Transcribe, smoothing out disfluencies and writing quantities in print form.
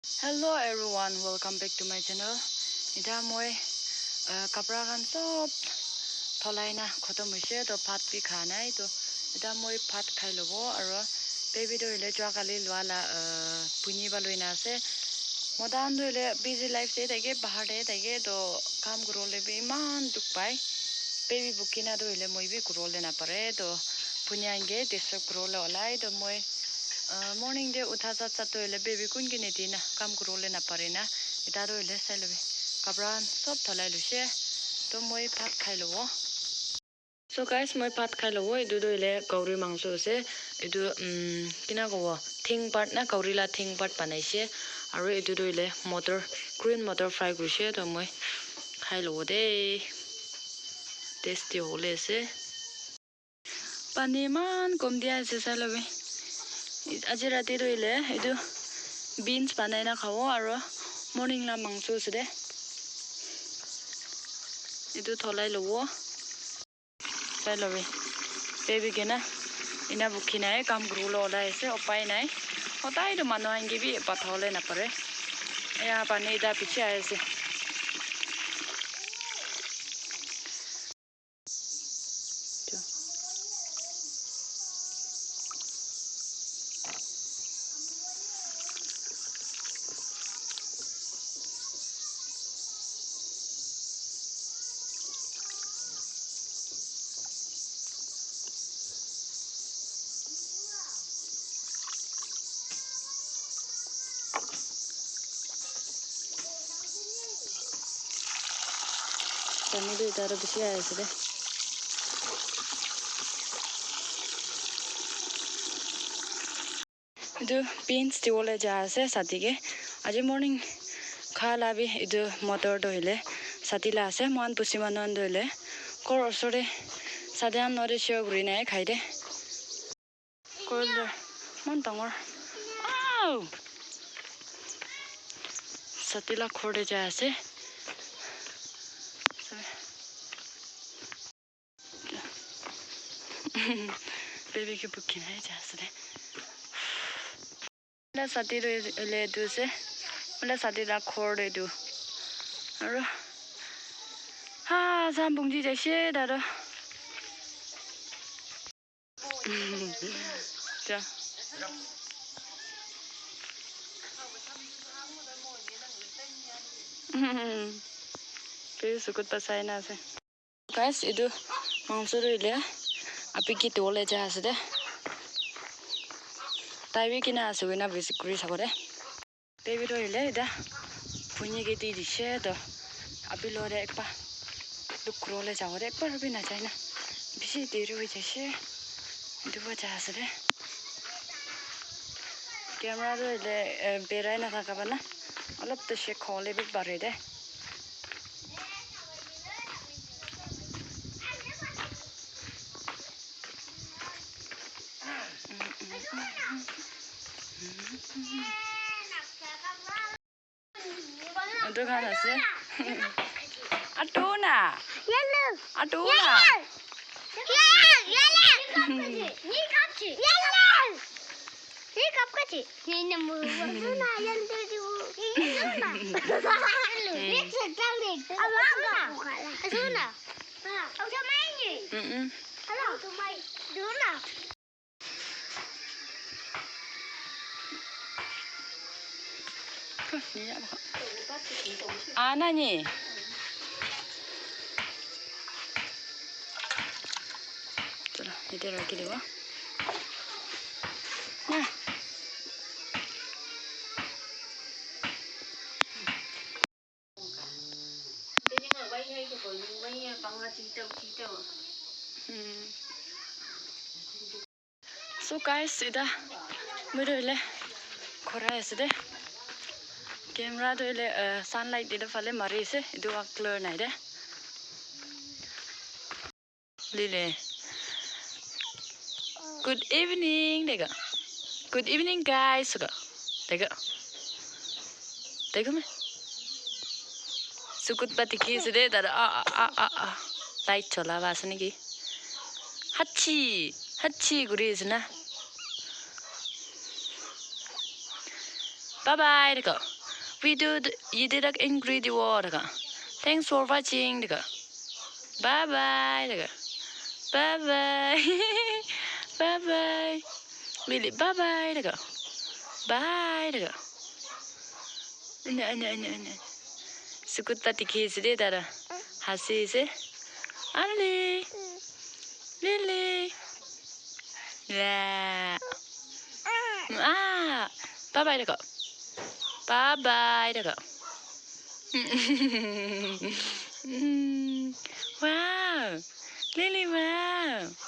Hello everyone, welcome back to my channel. এতিয়া মই কাপোৰ খান চব থলাই না খতম হৈছে, তো ভাত বি খোৱা নাই। তো এতিয়া মই ভাত খাই ল'ব আৰু বেবীটো হ'লে যোৱাকালি লোৱা পুনি বা লৈ না আছে। মদান ধৰিলে বিজি লাইফ থাকে, বাহাৰতে থাকে, তো কাম কৰিবলৈ বি ইমান দুখ পায়। বেবী বুকিনা ধৰিলে মই বি কৰিবলৈ নাপাৰে, তো পুনিয়াংগে ডিষ্টাৰ্ব কৰিবলৈ ওলায়। তো মই মৰ্ণিং ডে উঠা চাত চাত ধৰিলে বেবী কোন কিনে দিয়ে না, কাম কৰিবলৈ নাপাৰে না। এতিয়া ধৰিলে চাই ল'বি, কাপোৰ চব ধলাই লৈছে। তো মই ভাত খাই ল'ব। চ' গাইজ, মই ভাত খাই ল'ব। এইটো ধৰিলে কাউৰী মাংস আছে। এইটো কিনা ক'ব, থিং পাৰ্ট না, কাউৰীলা থিং পাৰ্ট বনাইছে। আৰু এইটো ধৰিলে মটৰ, গ্ৰীণ মটৰ ফ্ৰাই কৰিছে। তো মই খাই ল'ব দেই, টেষ্টি হ'বলৈ আছে। পানী ইমান কম দিয়া আছে, চাই ল'বি। আজি ৰাতি ধৰিলে এইটো বিনছ বনাই না খাব আৰু মৰ্ণিং লা মাংস আছে দে, এইটো থলাই ল'ব। চাই ল'বি, বেবীকে না ইনা বুকি নাই, কাম কৰিবলৈ ওলাই আছে, উপায় নাই। সদায়তো মানুহ আনকি পথাৰলৈ নাপাৰে। এয়া পানী এতিয়া পিছে আহি আছে। পানীটো এতিয়া আৰু বেছি আহি আছে দে। এইটো বিনছ দিবলৈ যা আছে ছাতিকে। আজি মৰ্ণিং খোৱা লাবি এইটো মটৰ ধৰিলে ছাতিলা আছে। মন পুচি মানুহ ধৰিলে কৰ ওচৰতে চাদে নদী চিঞৰ ঘূৰি নাই খাই দে। কৰিলে ইমান ডাঙৰ ছাতিলা ঘৰতে যাই আছে। বেবীকে বুকি নাই যা আছে দে। ছাতি লৈ এইটো আছে বোলে, ছাতি খৰ এইটো আৰু হা যাম বুংজি যাইছে দাদা। যা চকুত পাচাই না আছে। গাইছ, এইটো মাংস ধৰিলে আপি কি দিবলৈ যা আছে দে। তাই বি কিনা আছে না বেছি কৰি চাব দে। বেবী ধৰিলে এতিয়া ভুঁইকে দি দিছে, তো আপি লৰে একবাৰ লুক কৰিবলৈ যাব দে। একবাৰ বি নাযায় না, বেছি দেৰি হৈ যাইছে। এইটো যা আছে দে। কেমেৰাটো এতিয়া বেৰাই নাথাকাবা না, অলপ বেছি খলে বি বাঢ়ে দে। দোকান আছে আটো না আটো না। 안 하니? চলো এতিয়া ৰাখি দিব না। চ' গাইজ, এতিয়া মই ধৰিলে ঘৰাই আছে দে। কেমেৰা ধৰিলে ছানলাইট দিলে ফালে মাৰি আছে, এইটো ক্লিয়াৰ নাই দে। লিলে গুড ইভিনিং দেখা, গুড ইভিনিং গাইজ দেখা দেখো। মে চকুত বা দেখি আছে দেই দাদা। আ আ আ আ লাইট জ্বলাবা আছে নেকি? হাচ্ছি হাচ্ছি ঘূৰি আছে না। বাই বাই দেখো। ভিডিঅ' ইয়াতে তাক এণ্ড কৰি দিব থাকা। Thanks for ৱাচিং থাকা। বাই বাই থাকা। Bye bye, bye bye lily, bye bye থাকা, বাই থাকা। এনে এনে এনে এনে চকুত তাত দেখি আছে দেই দাদা, হাসি আছে। আলি লিলি, বাই বাই থাকা, বাই বাই থাকা। Wow, Lily, wow.